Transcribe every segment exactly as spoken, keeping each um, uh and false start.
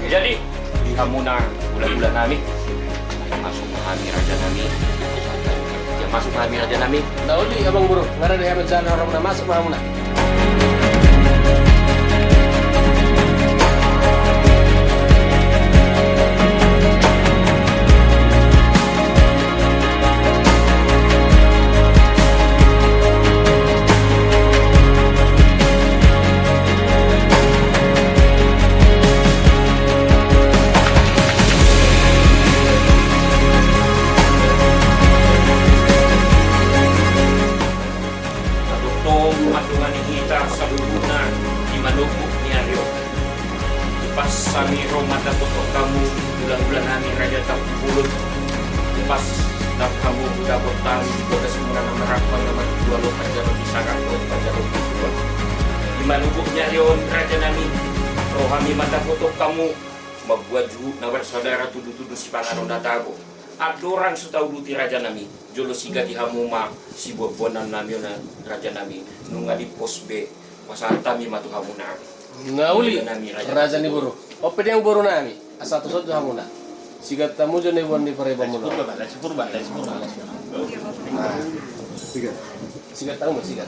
Jadi, di hamuna hulahula nami, masuk ma hami raja nami. Masuk ma hami raja nami. Na uli, amang boru, nunga rade hami jala ro, na masuk ma hamuna. Tongtong mandongani hita saluhutna di manogot ni ari on. Pas hami ro mandapothon hamu hulahula nami Raja Tampubolon. Pas ndang hamu dapot hami di bagas muna na marhampang na martua, lomo panjalo di sangap, lomo panjalo di sangap. Di manogot ni ari on raja nami, ro hami mandapothon hamu mamboan juhut na marsaudara, tudutudu sipanganon na tabo. Andorang so tauduti raja nami, jolo sigati hamu ma siboanboanon nami on raja nami, nunga dimpos be. Pasahat hami ma tu hamuna. Na uli, raja ni boru. On pe, amang boru nami, asa tuson tu hamuna. Sigat hamu jo na iboan ni paribanmuna. Sigat hamu ma, sigat.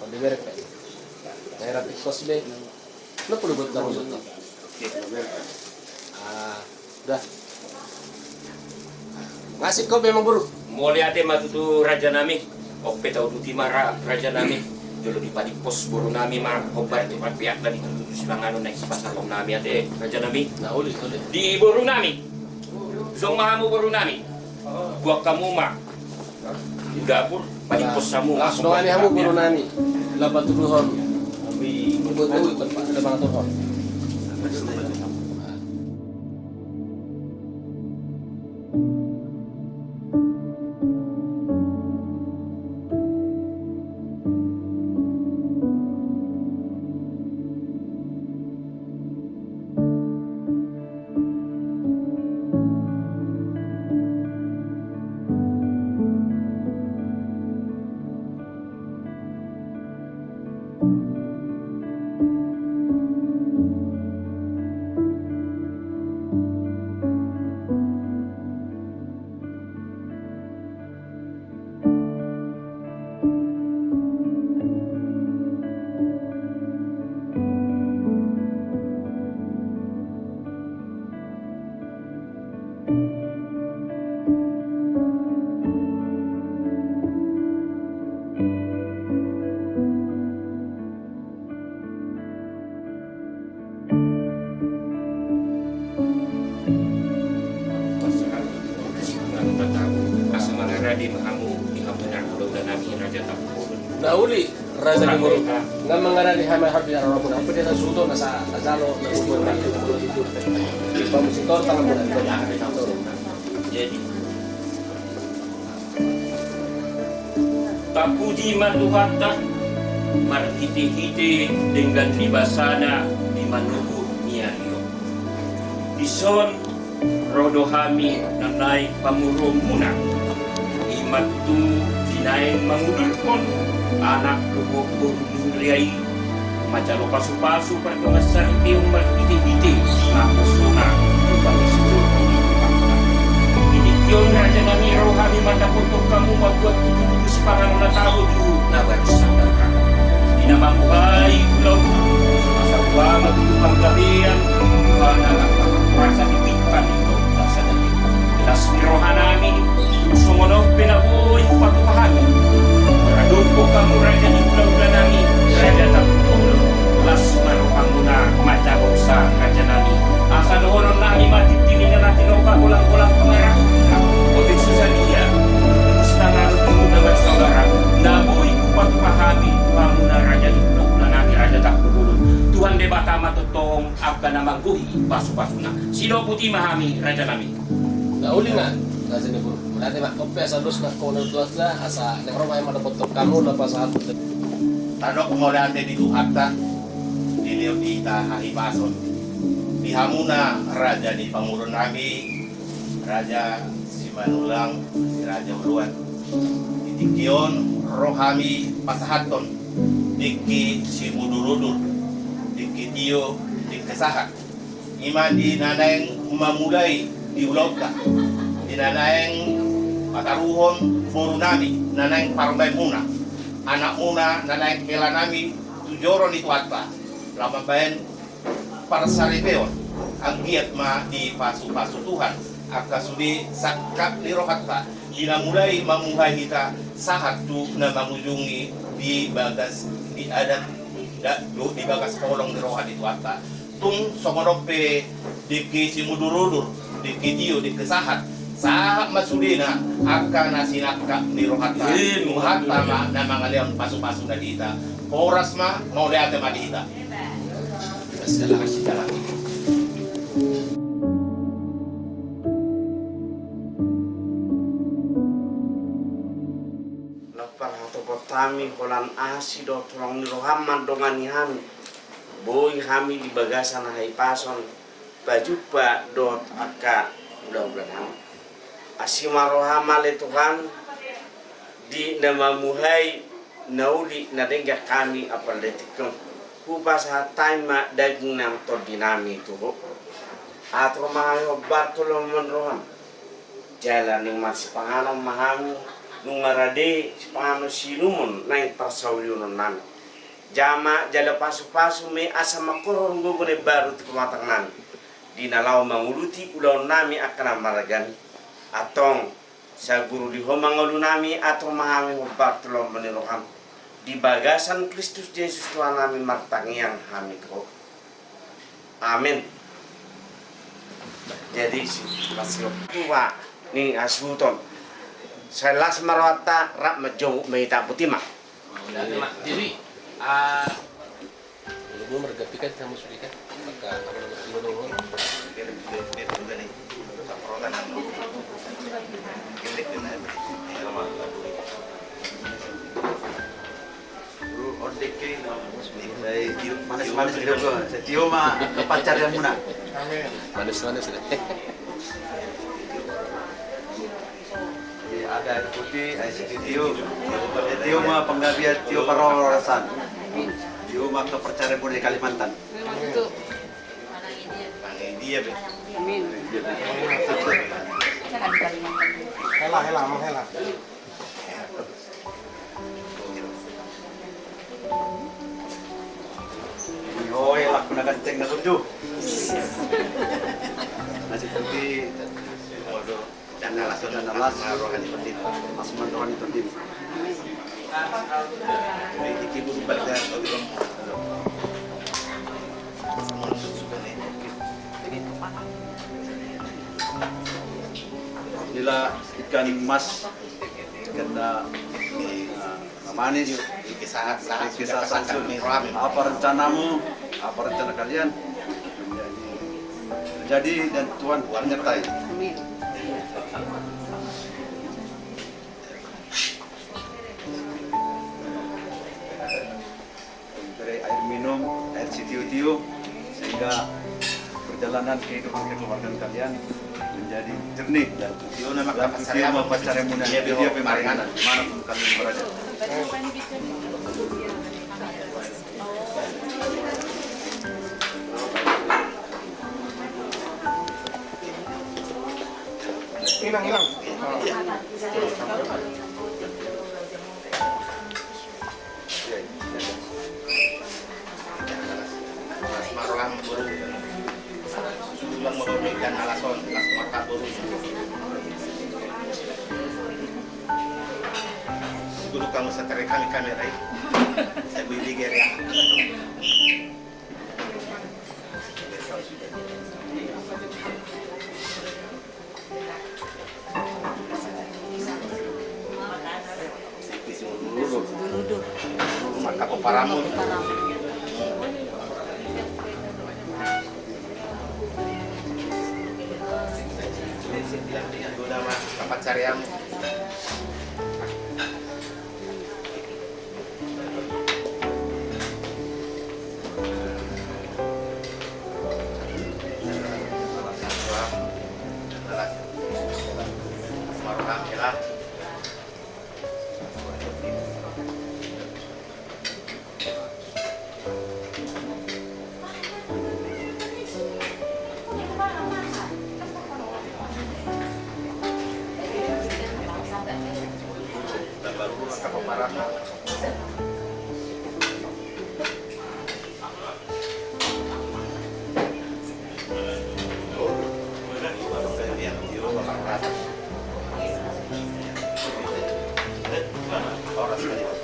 On diberek pe. Na hira timpos be. Na pulu buat hamu jo. Ah. Dah. Ngasip ho be, amang boru. Mauliate ma tutu raja nami. On pe tauduti ma ra-, raja nami. Jolo dipadimpos boru nami ma hombar tu parpeakna, ditudutudu sipanganon na sipasahaton nami ate raja nami. Na uli, uli. Di boru nami. Jongjong ma hamu boru nami. Buat hamu ma tu dapur, padimpos hamu. Laos dongani hamu boru nami. Laho patuduhon. Laho patuduhon. Di hamu, di hamu na hulahula nami Raja Tampubolon. Na uli Raja ni Boru. Nga mangarani hami habi na romo na pede na suto na sa na jalo na suto na suto. Di pamusitor tangan bola. Jadi, tapuji ma Tuhanta marhitehite denggan ni basana di manogot ni ari on. Dison ro do hami na naeng pamoruonmuna. I ma tutu di naeng mangudurhon anak dohot boru ni huria i, manjalo pasupasu pardongansaripeon marhitehite naposona tu bagas joro ni Tuhanta. Di tingki on raja nami ro hami mandapothon hamu mambuat tubutubu sipanganon na tabo tu na bagas sandar. Di na mamuhai ulaon, asa tua ma tutu panggabean, tua na rasa di pinta ni Tuhanta sadari. Las ni roha nami, songon on pe na boi hupatupa hami. Maradophon hamu raja ni hulahula nami, Raja Tampubolon, las ma rohamuna manjagosa raja nami. Asa dohonon nami ma tintin ni na tinopa, golanggolang pangarahutna, otik so sadia, terus tangan tu na marsaudara, na boi hupatupa hami tu hamuna raja ni hulahula nami, Raja Tampubolon. Tuhan Debata ma tongtong angka na manggohi pasupasuna. Sidopot i ma hami raja nami. Na uli ma, raja ni boru. Berarti ma, on pe asa dos na kono tuasa, asa na ro ma i mandapothon hamu na pasahat. Tadok mauliate di Tuhanta, dilehon di hita hahipason. Di hamuna raja ni pamoruon nami, Raja Simanulang, si Raja Uluan. Di tingki on ro hami pasahathon dingki simudurudur, dingki tio, dingki sahat. I ma di na naeng mamulai di ulaonta, di na naeng pataruhon boru nami, na naeng parumaenmuna, anakmuna, na naeng hela nami tu joro ni Tuhanta, laho mambahen parsaripeon, anggiat ma dipasupasu Tuhan angka sude sangkap ni rohanta, di na mulai mamuhai hita sahat tu na mangujungi di bagas ni adat, da-, dohot di bagas holong ni roha ni Tuhanta. Tung songon on pe dingki simudurudur, dingki tio, dingki sahat, sahat ma sudena angka na sinangkap ni rohanta. Tuhanta ma na mangalehon pasupasuna di hita. Horas ma, mauliate ma di hita. Lam parhatopot hami holan asi dohot holong ni roham mandongani hami. Boi hami di bagasan hahipason pajumpa dohot angka hulahula nami. Asi ma roham ale Tuhan, di na mamuhai na uli na denggan hami apala di tingki on. Hupasahat hami ma daging nang tondi nami tu Ho. Atur ma hami hombar tu lomo ni roham. Jala naeng marsipanganon ma hami, nunga rade sipanganon siinumon naeng parsaulion nami. Jama jala pasupasu ma i asa mangkorhon gogo na imbaru tu pamatang nami. Di na laho manguluti ulaon nami angka na marga i. Antong, sai guru di Ho ma ngolu nami, atur ma hami hombar tu lomo ni roham. Di bagasan Kristus Jesus Tuhan nami martangiang hami tu Ho. Amen. Jadi, si, las ni roha. Tua ni hasuhuton. Sai las ma rohanta, rap manjou ma hita, boti ma. Jadi, ah, lu mau mergapi kan sama sudah kan? Maka, apa namanya, lu dong. Manis-manis hidup gua. Sai tio ma kepancarianmuna. Amin. Manis-manis. Ada air putih, air sitio. Tio ma panggabean, tio parhorasan. Tio ma kepercayaan di Kalimantan. Amin. Hela, hela, menghela. Oi, laku na ganteng na burju. Nasi putih. Dan alas, dan alas. Rohani tondi. Mas rohani tondi. Ini kibur balik. Inilah ikan mas. Enda, eh, manis, Riki Sahat, Riki Sahat, apa rencanamu, apa rencana kalian? Jadi, dan Tuhan, Tuhan menyertai. Amin. Memberi air minum, air sitio-tio, sehingga perjalanan kehidupan kekeluargaan kalian menjadi jernih dan sitio nama dan sitio pacaremu dan dia pemaringan mana pun kalian berada. Hilang, hilang. Las ma roham boru. Sulang ma boru ikan na las on, las ma roham boru. Guru kamu seteri kami kamera i. Saya bui bigir ya. Maka ko paramun. Guna ma tempat cariamu.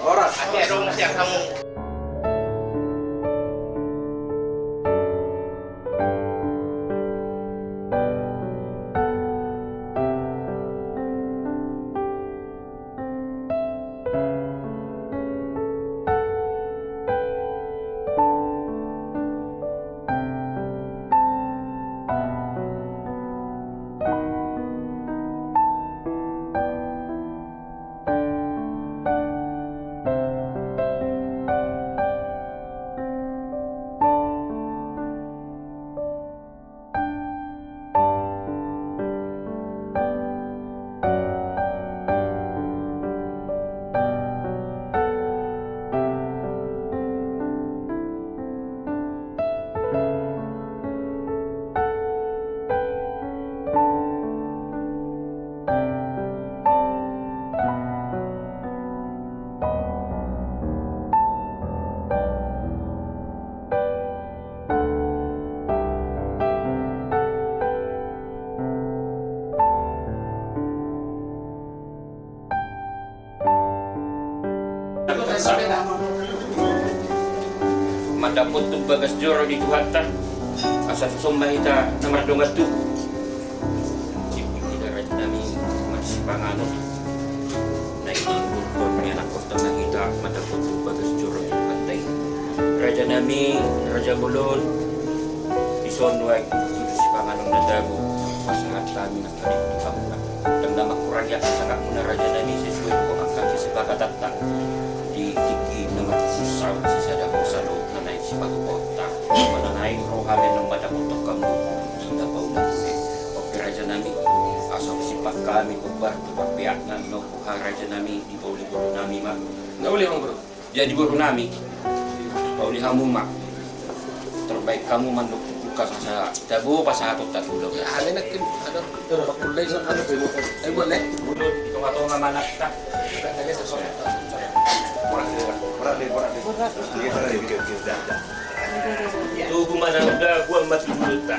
Horas. Mandapothon bagas joro di Tuhanta, asa tuson ma hita na mardongan tubu. Siput hita raja nami, marsipanganon. Naeng diuhurhon ni anakhonta ma hita mandapothon bagas joro di Tuhanta i. Raja nami, raja bolon, dison nuaeng tutu sipanganon na tabo, pasahat hami nangkaning tu hamuna. Ndang na mangkurang i angka sangapmuna raja nami sesuai dohot angka kesepakatanta di tingki na martujuh saut sisada hosa dohot na naeng sipatupaonta. Manang naeng ro hami annon mandapothon hamu di na paulakune. Oke raja nami, asa husimpan hami hombar tu parpeakna annon, boha raja nami, dipauli boru nami ma. Na uli amang boru. Jadi boru nami, pauli hamu ma. Terbaik hamu mandok buka sasa tabo pasahaton tatulo. Ane nakin ada pakulai sa ada. Ayo boleh. Di tonga-tonga manakta. Borak deh, borak deh, borak deh. Oke, oke, oke, dah, dah. Tugu manang da gua mati dulu ta.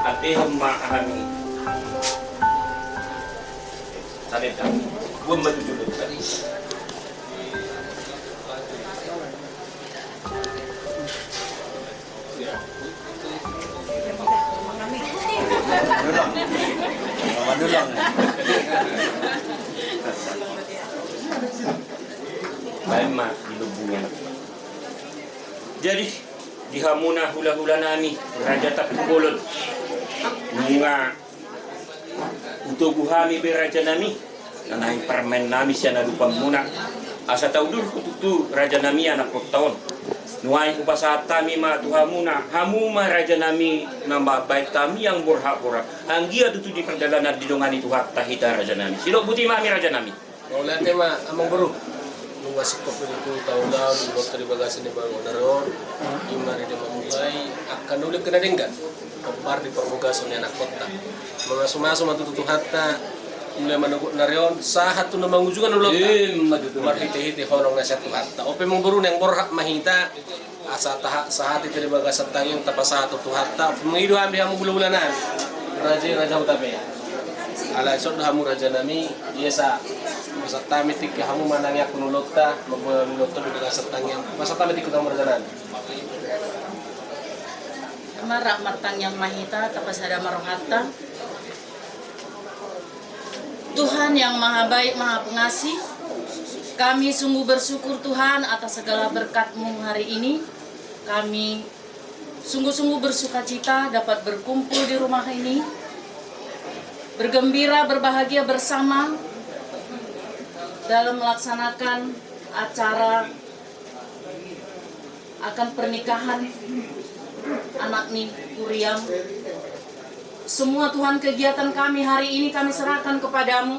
Ate ma hami. Sampai dah. Gua mati dulu ta. Manulang. Manulang. Baen ma di lambungna. Jadi, di hamuna hula-hula nami, Raja Tampubolon, nunga hutogu hami be raja nami, na naeng parumaen nami sian adopanmuna. Asa taudurhu tutu raja nami anakkonta on. Nuaeng hupasahat hami ma tu hamuna, hamu ma raja nami na mambahen hami angka borhat-borhat. Anggiat tutu di pardalanan didongani Tuhanta hita raja nami. Sidok boti ma hami raja nami. Mauliate ma amang boru. Nunga singkop do tutu taula-ula, nunga di bagasan ni banua on, ima rade mamulai angka na uli na denggan. Hombar di parhorasan ni anakkonta. Mamasu-masu ma tutu Tuhanta, mulai manogot ni ari on sahat tu na mangujungi ulaonta. Ima tutu. Marhite-hite holong na sian Tuhanta. On pe amang boru, naeng borhat ma hita. Asa taha-, sahat hita di bagasan tangiang tapasahat tu Tuhanta, mangido hami hamu hula-hula nami. Raja i raja huta pe. Alai songon i hamu raja nami, ia sa, pasahat hami tingki hamu manangiangkon ulaonta, mamboan ulaonta di bagasan tangiang. Pasahat hami tingki hamu raja nami. Marrap martangiang ma hita, tapasada ma rohanta. Tuhan yang maha baik, maha pengasih, kami sungguh bersyukur, Tuhan, atas segala berkat-Mu hari ini. Kami sungguh-sungguh bersukacita dapat berkumpul di rumah ini, bergembira, berbahagia bersama dalam melaksanakan acara akan pernikahan anak ni Huriam. Semua, Tuhan, kegiatan kami hari ini kami serahkan kepada-Mu.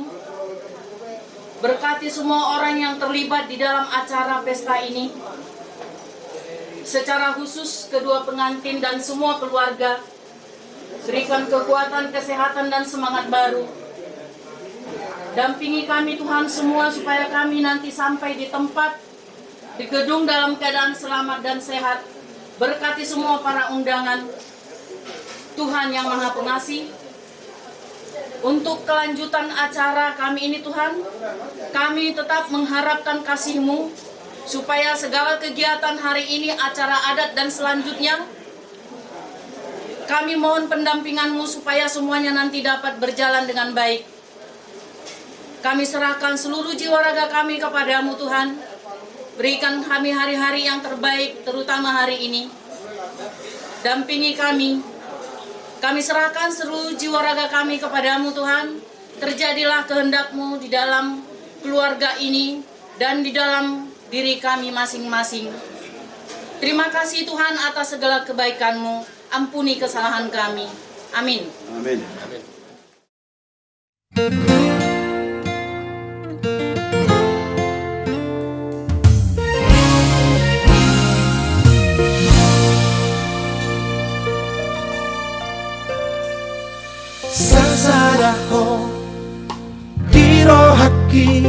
Berkati semua orang yang terlibat di dalam acara pesta ini. Secara khusus kedua pengantin dan semua keluarga. Berikan kekuatan, kesehatan, dan semangat baru. Dampingi kami, Tuhan, semua supaya kami nanti sampai di tempat, di gedung dalam keadaan selamat dan sehat. Berkati semua para undangan. Tuhan yang Maha Pengasih, untuk kelanjutan acara kami ini, Tuhan, kami tetap mengharapkan kasih-Mu, supaya segala kegiatan hari ini, acara adat dan selanjutnya, kami mohon pendampingan-Mu supaya semuanya nanti dapat berjalan dengan baik. Kami serahkan seluruh jiwa raga kami kepada-Mu, Tuhan. Berikan kami hari-hari yang terbaik, terutama hari ini. Dampingi kami. Kami serahkan seluruh jiwa raga kami kepada-Mu, Tuhan. Terjadilah kehendak-Mu di dalam keluarga ini dan di dalam diri kami masing-masing. Terima kasih, Tuhan, atas segala kebaikan-Mu. Ampuni kesalahan kami. Amin. Amin. Sasada ho di rohangki,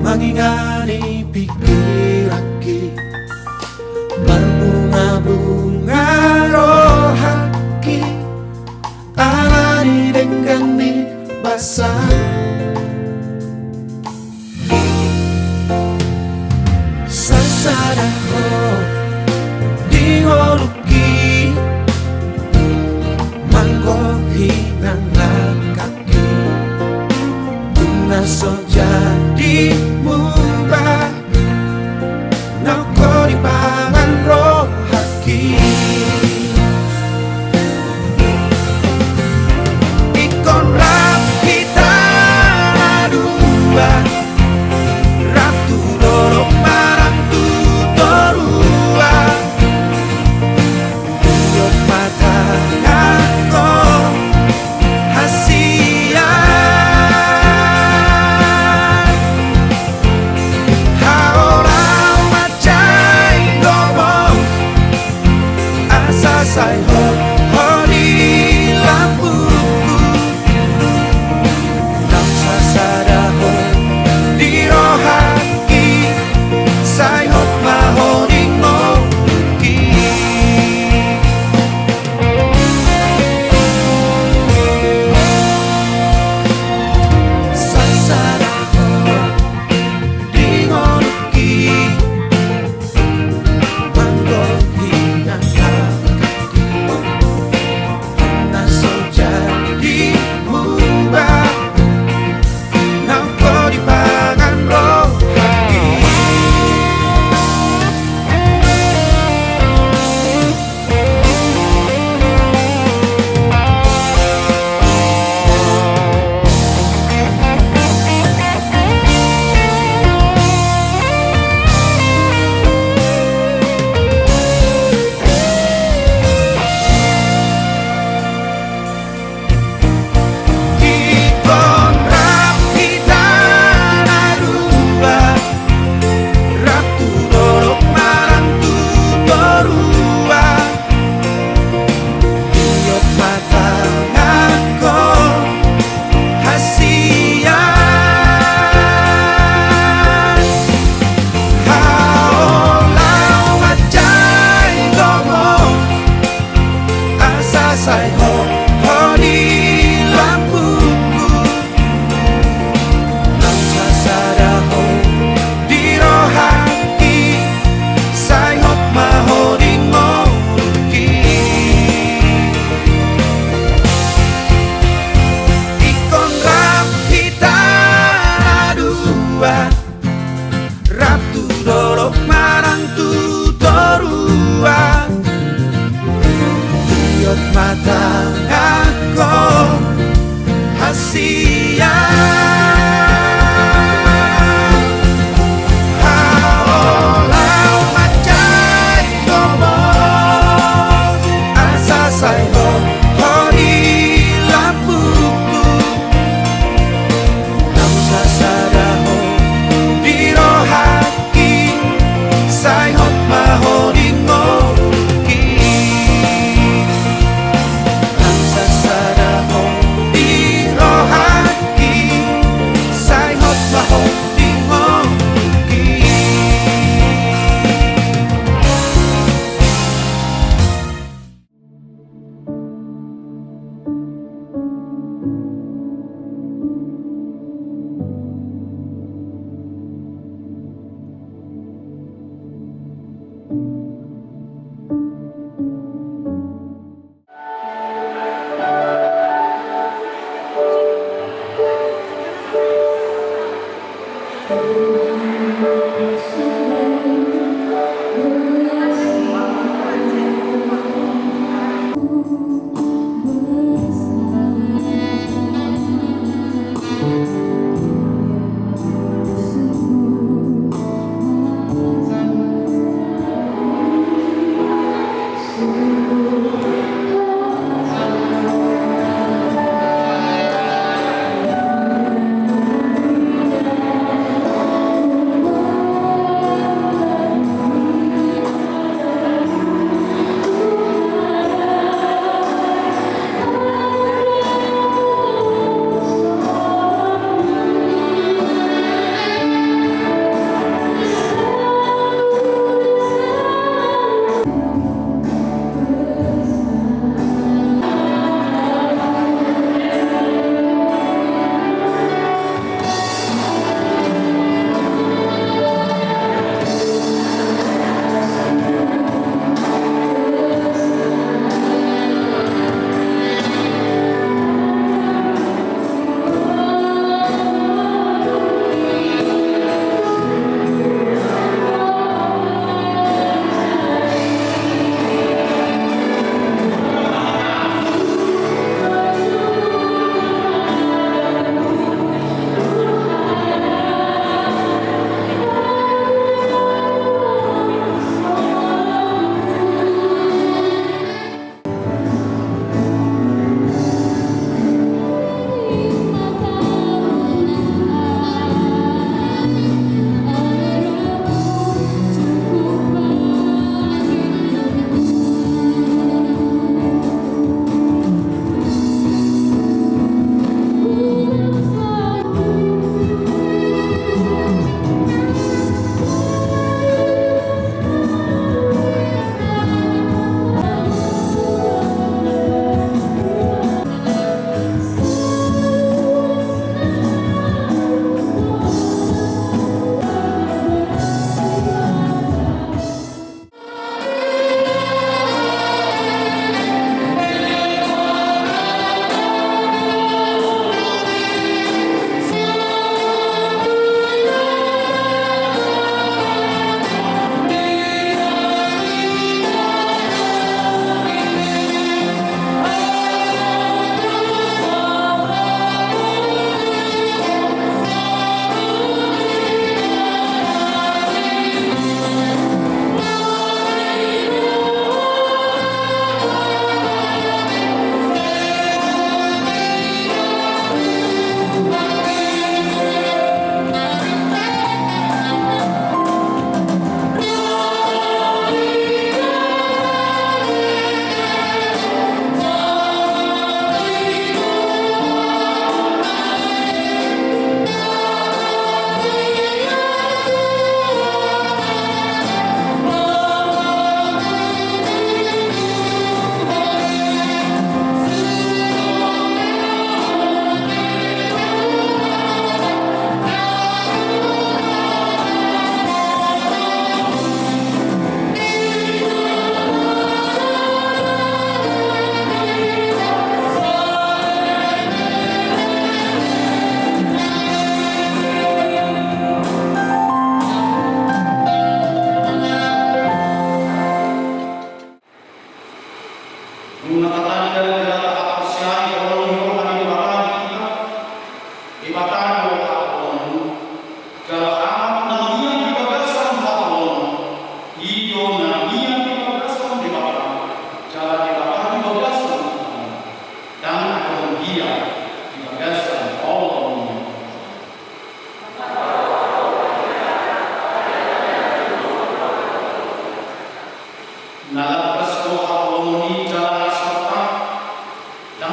mangingani pikiranki, marbunga-bunga rohangki, ala ni denggan ni basa. Sasada ho di ngolungki, manggohi nang langkangki, tung na so jadi mubah. Nanggo dipangan rohangki. Ingkon rap hita Angkon hasian. Haolau mansai dohot asa sai hot ho di lambungku. Naung sasada ho di rohangki, sai hot ma ho di ngolungki. Naung sasada ho di rohangki.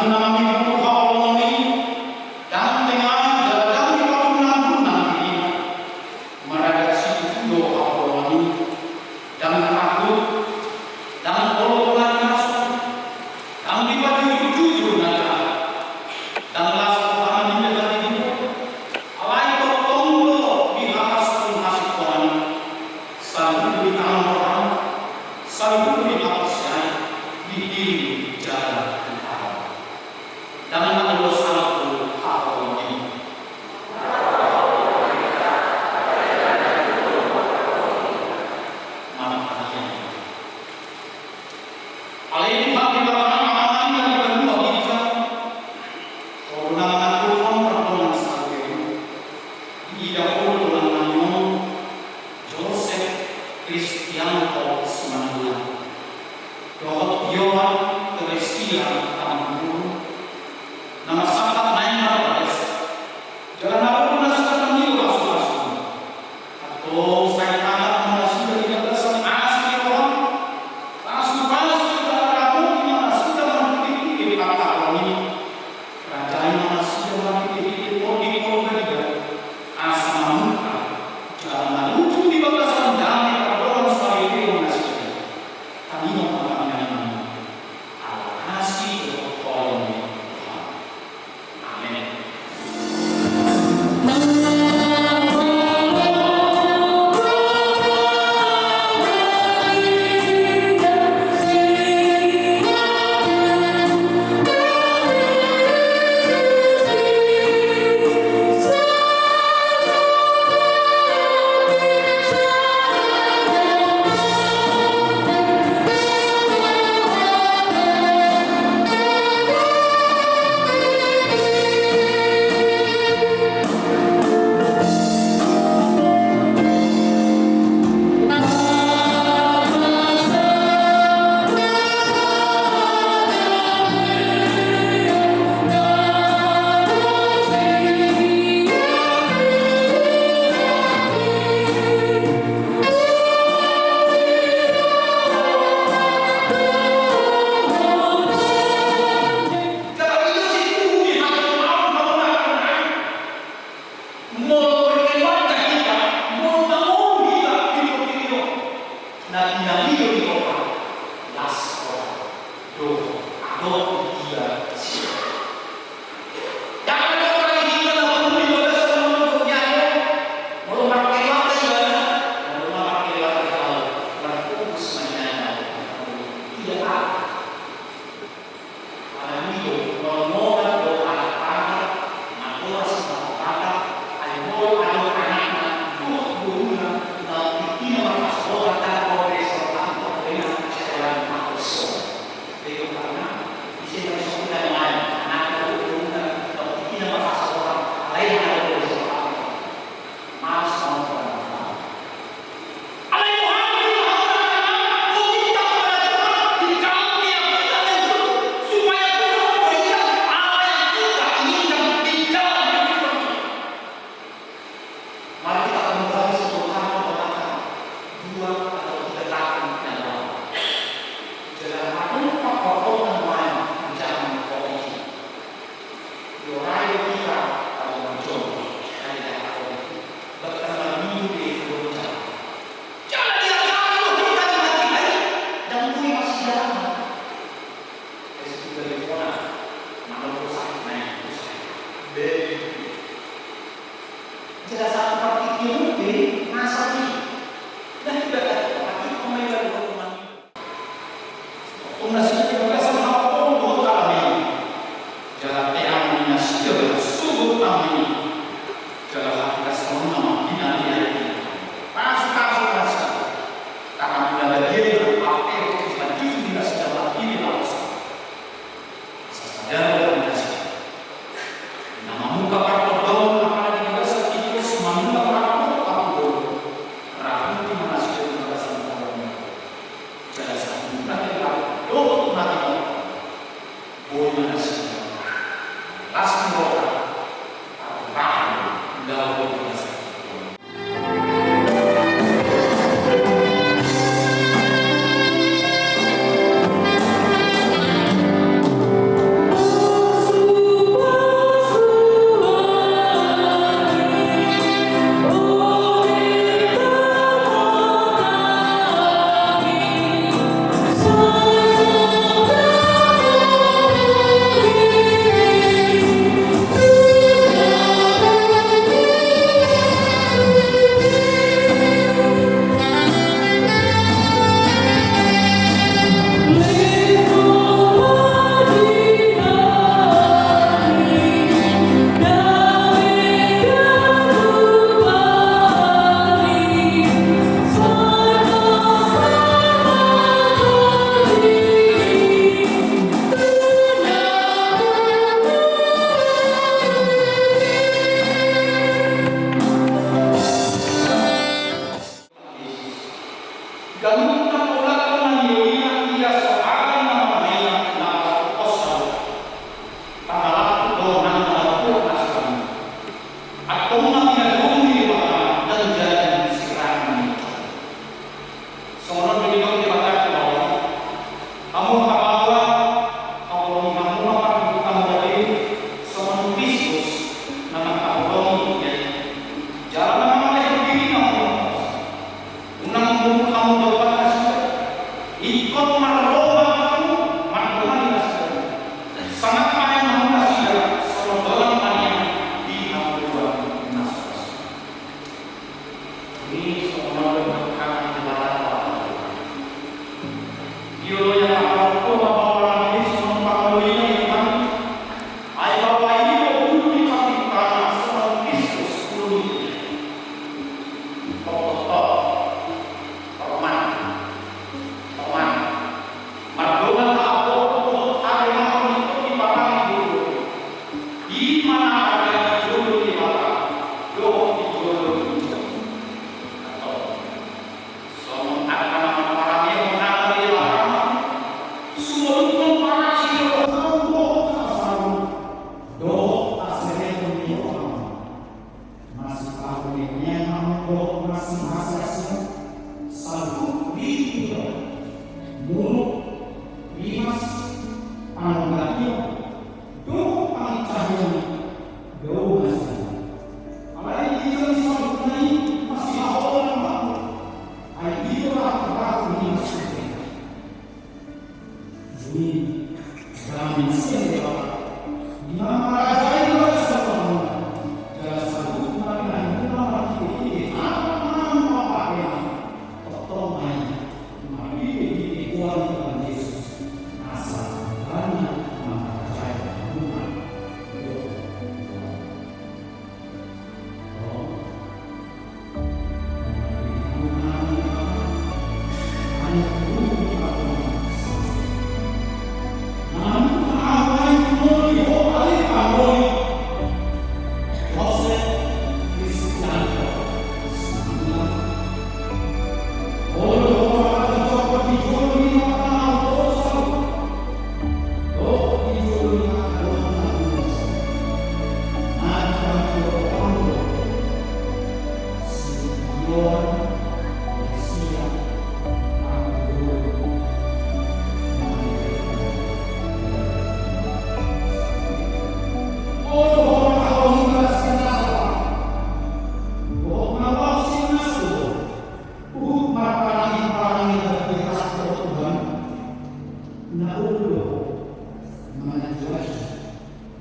Na mangihut haholongan i, ndang tenga jala ndang dipagunnang-gunnang diri. Maradat situtu do haholongan i, ndang takut, ndang olo pola dimasu, ndang dipajujur-jujur na jahat, ndang las rohana di hatiha. Alai tongtong do dihapas tu hasintongan i, saluhut di tangan rohana, saluhut di hapas i, dihirim jala dihaholongi.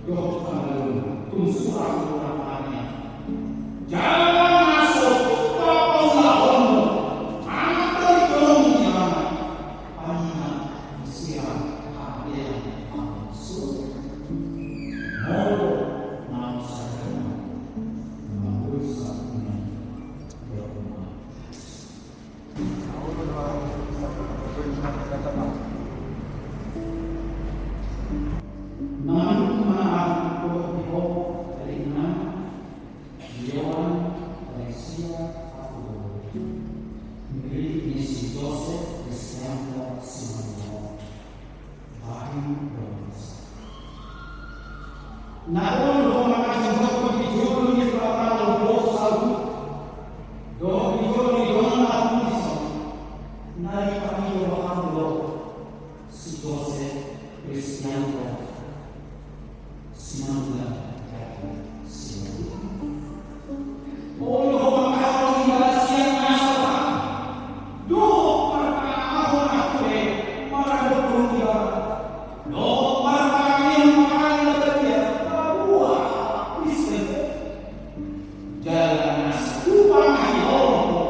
Dohot panggalona, tung surat do na panean. Jala na so tung paulahonmu, manang tolhononmu ibana, paima diserang hamatean angka surgo. Molo naung sada, molo sada, molo sada. Manang manang dohot di ho, dari enam, Yohan, dari sia, aku dohot. Ngiritik ni si Josep Kristianto Simanjuntak. Bahen dohot. Na olo do mangaji dohot di jolo ni Debata na umboto saut, dohot di jolo ni dongan na uli saut, na dipangido Debata do si Josep Kristianto Simanjuntak. Olo do ho mangkaholongi ibana sian nasa rohana, dohot marpangamahon na ture maradophon ibana, dohot marpangamehon Angka na Badia paboa halak Kristen. Jala na so tung paulahonmu,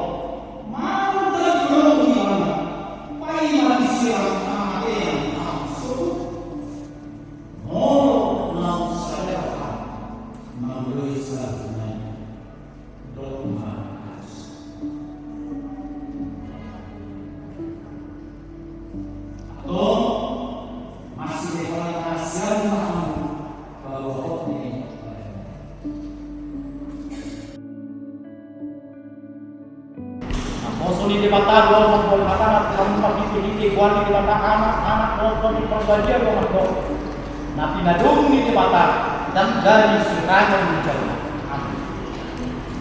manang tolhononmu ibana, paima diserang hamatean angka surgo. Molo naung sada roham, mangoloi saluhutna i, dok ma atas. Antong, masihol hasian ma hamu, paboahon ni. Naposo ni Debata do, mangkol hatana, mangkol hite-hite, goar ni Debata Ama, Anak, dohot Tondi Parbadia do, mangkol. Na pinadum ni Debata, dan dari serangan jauh. Amin. Amin.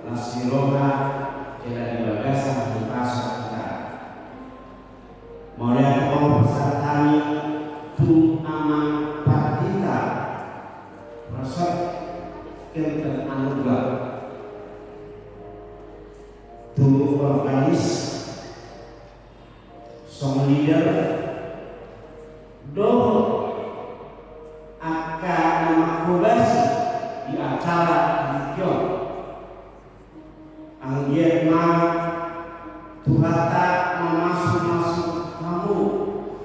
Las ni roha jala di bagasan hahipason hita. Mauliate ma pasahat hami tu Amang Pandita Rosot Kemper Anugrah, tu organis, song leader, dohot angka na manghobasi di acara dengke on. Anggiat ma Tuhanta mamasumasu hamu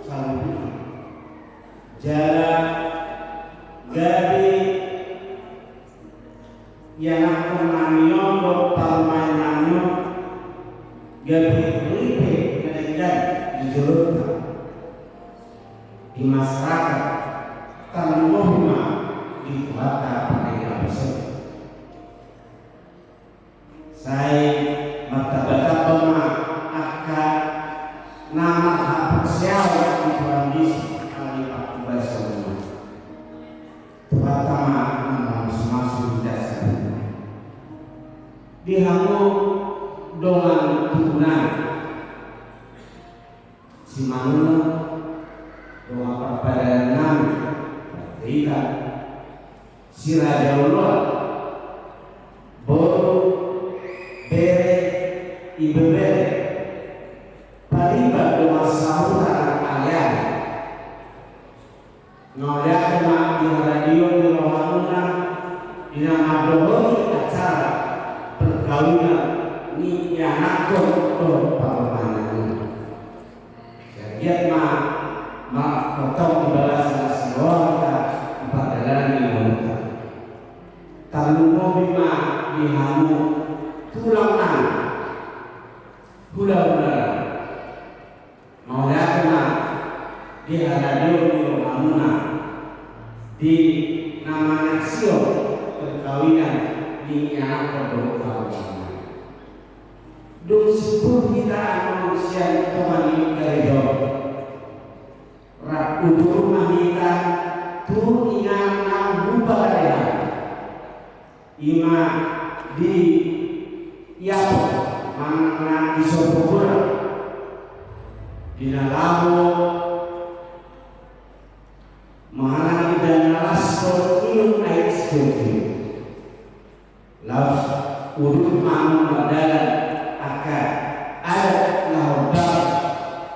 saluhutna. Jala gabe ianakhon nami on dohot parumaen nami on gabe ripe na denggan di jolonta, di masyarakat, tarlumobi ma di Tuhanta Pardenggan Basa i. Sai martambatamba ma angka na marhaporseaon di Tuhan Jesus ala ni panghobason i. Tuhanta ma na mamasumasu hita saluhutna. Di hamu dongan tubu nami, Simanullang, dongan parpadanan nami, Pandita, Siraja Oloan, boru, bere, ibebere, pariban dongan sahuta nang aleale. Mauliate ma di haradion ni rohamuna di na mandohoti acara perkawinan ni ianakhon dohot parumaen i. Anggiat ma martongtong di bagasan las ni roha hita di pardalanan ni ngolunta. Tarlumobi ma di hamu tulang nami, hulahula nami. Mauliate ma di haradion ni rohamuna di na manyaksikan perkawinan ni ianakhon dohot parumaen i. Dung simpul hita annon sian tonga ni gareja on, rap udur ma hita tu inganan na huparadehon. I ma di Iapo manang na di Sopo Gora, di na laho mangalangka dan na las dohot minum aek sitio-tio. Laos udur ma annon mardalan angka adat na hombar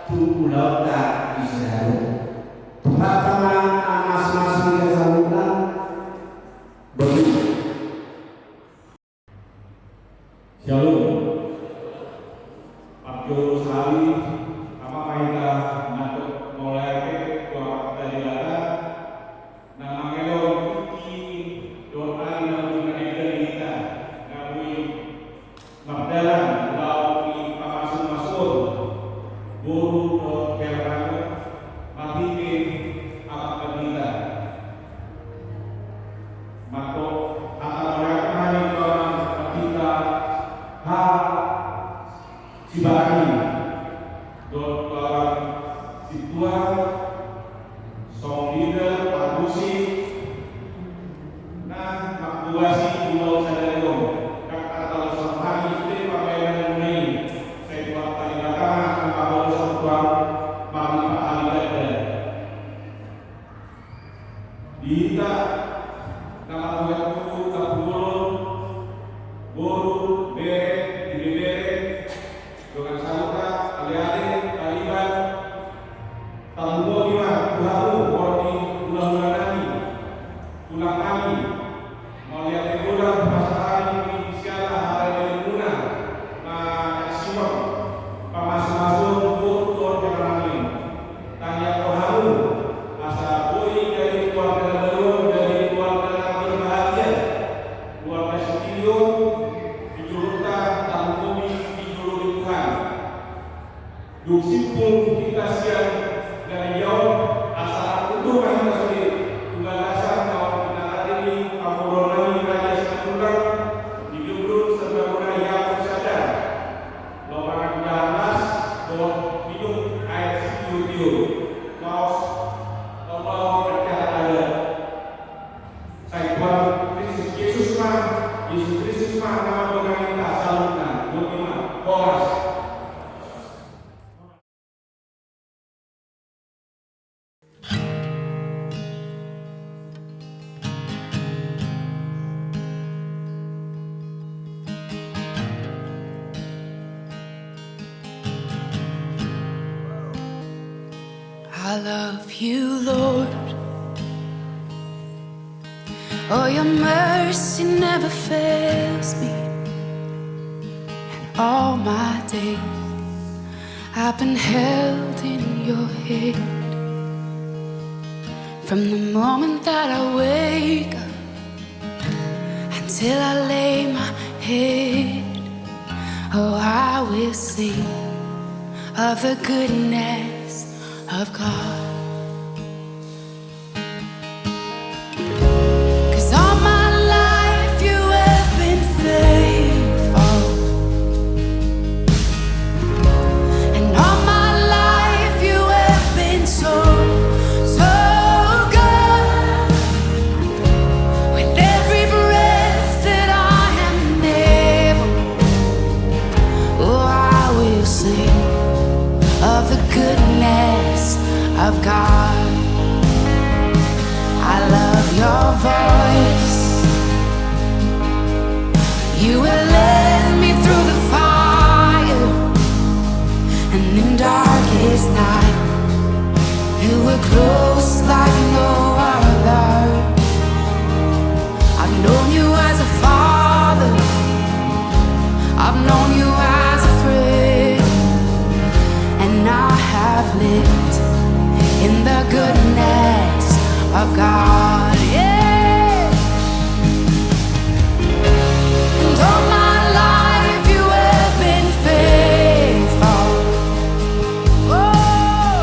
tu ulaonta di sadari on. Tuhanta ma na mamasumasu hita saluhutna. Boti. Shalom. Parjolo sahali, amang ma hita mandok mauliate tu Amanta Debata na mangalehon tingki dohot ari na boi na denggan di hita, na boi mardalan ulaon ni pamasumasuon boru dohot hela nami on marhite Amang Pandita. Mandok hata mauliate ma hami tu Amang Pandita hasibarani dohot tu Amang Sintua, song leader, parmusik, na manghobasi ulaon sadari on. Ndang tartalusan hami sude pambahenan muna i, sai Tuhanta Debata ma na mangholashon tu hamu marlipat halipat. Di hita na manggohi tubu, tampubolon, boru, bere, ibebere, dongan sahuta, aleale, pariban, tarlumobi ma tu hamu, horong ni hulahula nami, tulang nami. Mauliate godang hupasahat hami di siala haradion muna manyaksikan pamasumasuon boru dohot hela nami on. Tangiangkon hamu asa boi jadi keluarga na baru on, jadi keluarga na berbahagia, keluarga sitio, di jolonta, tarlumobi di jolo ni Tuhan. Dung simpul hita sian gareja on, asa rap udur ma hita sude tu bagasan naung pinarade ni parboruon nami Raja Simanullang di gedung serbaguna Iapo Sadar, laho mangan indahan las dohot minum aek sitio-tio. Laos laho acara adat. Sai Tuhan Kristus Jesus ma, Jesus Kristus ma I love you, Lord. Oh, your mercy never fails me. And all my days I've been held in your hand. From the moment that I wake up until I lay my head, oh, I will sing of the goodness of God. 'Cause all my life you have been faithful. And all my life you have been so, so good. With every breath that I am able, oh, I will sing of the goodness of God. I love your voice. You have led me through the fire, and in darkest night, you were close like no other. I've known you as a father, I've known you as a friend, and I have lived in the goodness of God. Yeah. And all my life you have been faithful. Oh,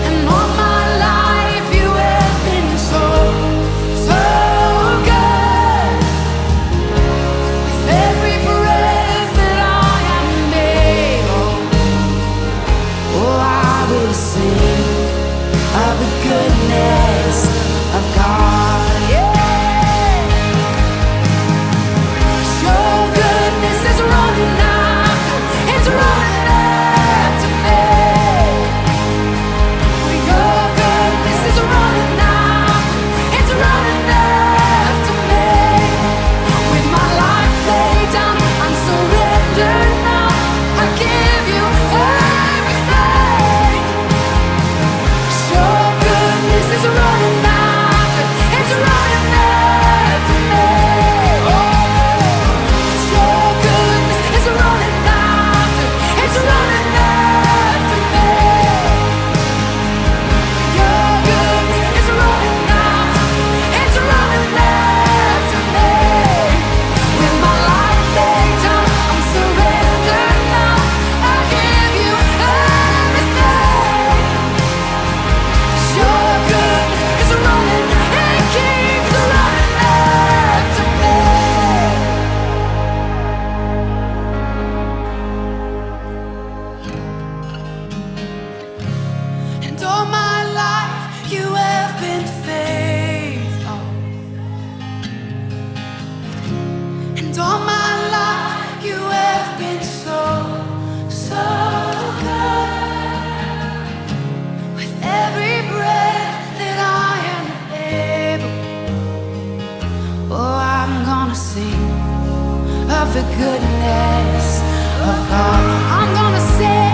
and all my life you have been so, so good. With every breath that I am able, oh, I will sing of the goodness of God. Yeah. Your goodness is running after, it's running after me. Your goodness is running after, it's running after me. With my life laid down, I'm surrendered now. I give you everything. Your goodness is running after, it's running after me. Oh, your goodness is running after, it's running after me. Your goodness is running after, it's running after me. With my life laid down, I'm surrendered now. I give you everything. Your goodness is running, it keeps running after me. And all my life you have been faithful. And all my life you have been so, so good. With every breath that I am able, oh, I'm gonna sing of the goodness of God. I'm gonna sing